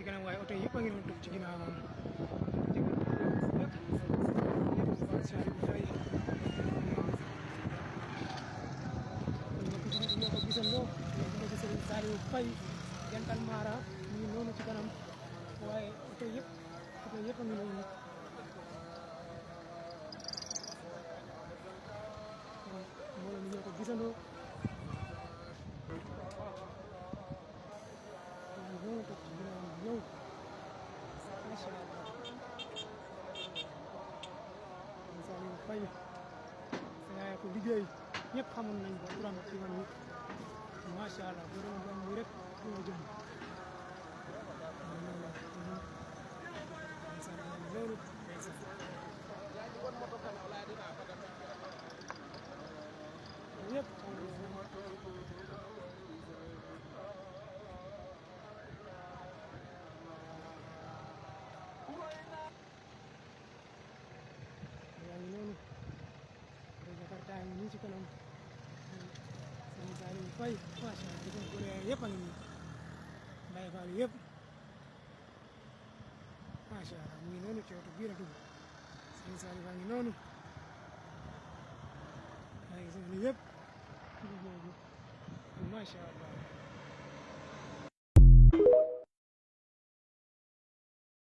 kanam waaye oto yëpp a ngi doon topp ci ginnaaw moom ñoo ko gisandoo ñoo ko Serigne Saliou Faye jantal Mara mu ngi noonu ci kanam waaye oto yëpp a ngi noonu mbooloo mi ñoo ko gisandoo ñoo topp ci ginnaaw ñëw macha Allah Saliou Faye sa yaay ko liggéey ñëpp xamoon nañ ko turam ci man wi macha Allah bu doon doon muy rek ñoo jëm loolu yëpp yaa ngi noonu Jakarta ngi nii ci kanam Serigne Saliou Faye macha Allah gis nga góor yëpp a ngi nii Baye Fall yëpp macha Allah mu ngi noonu ci oto biir a dugg Serigne Saliou Faye ngi noonu waaye gis nga ni yëpp macha Allah